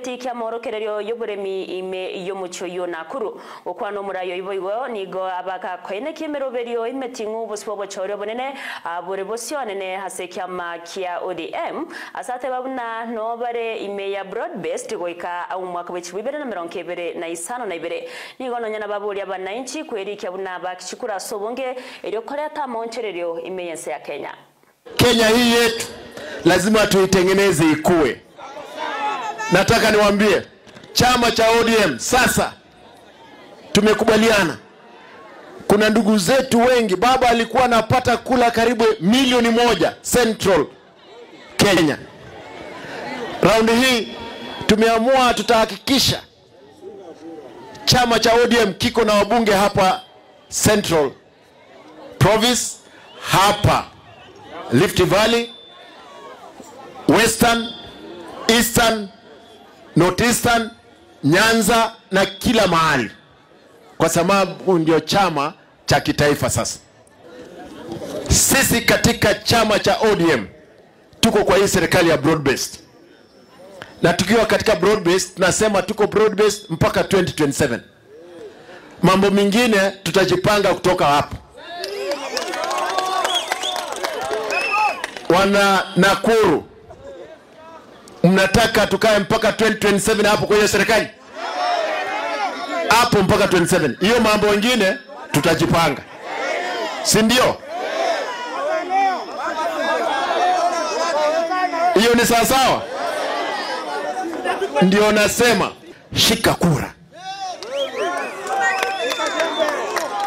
Kia morokererio yoburemi ime yomucho yo Nakuru okwano murayo iboigo nigo abaka koene kemeroberio imetingu bosbo bochoro bonene abure bosionene hase kiama kia ODM asate babuna no bare ime ya broad based goika au mwaka w'ibibiri na mirongo ibiri na isano na ibiri nigo nonyana baburi abananchi kweri kia bakichikura sobonge eryo koreta monchererio ime yense ya Kenya. Kenya hii yetu lazima tuitengeneze ikue. Nataka niwaambie chama cha ODM sasa tumekubaliana. Kuna ndugu zetu wengi, baba alikuwa anapata kula karibu 1,000,000 Central Kenya. Raundi hii tumeamua tutahakikisha chama cha ODM kiko na wabunge hapa Central Province, hapa Rift Valley, Western, Eastern, Northeastern, Nyanza na kila mahali, kwa sababu ndio chama cha kitaifa sasa. Sisi katika chama cha ODM tuko kwa hii serikali ya broad based. Na tukiwa katika broad based tunasema tuko broad based mpaka 2027. Mambo mengine tutajipanga kutoka hapo. Wana Nakuru, mnataka tukae mpaka 2027 hapo kwenye serikali? Hapo mpaka 27. Hiyo mambo mengine tutajipanga. Si ndio? Hiyo ni sawa sawa? Ndio nasema shika kura.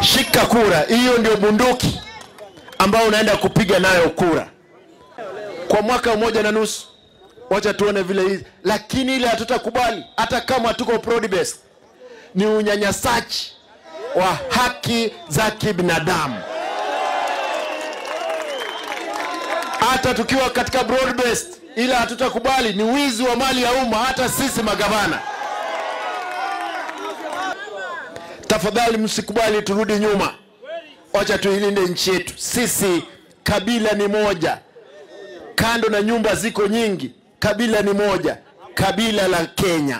Shika kura. Hiyo ndio bunduki ambayo unaenda kupiga nayo kura. Kwa mwaka 1.5 wacha tuone vile hizi, lakini ile hatutakubali hata kama tuko broad based ni unyanyasaji wa haki za kibinadamu. Hata tukiwa katika broad based, ila hatutakubali ni wizi wa mali ya umma, hata sisi magavana. Tafadhali msikubali turudi nyuma. Wacha tuilinde nchi yetu. Sisi kabila ni moja. Kando na nyumba ziko nyingi, kabila ni moja, kabila la Kenya.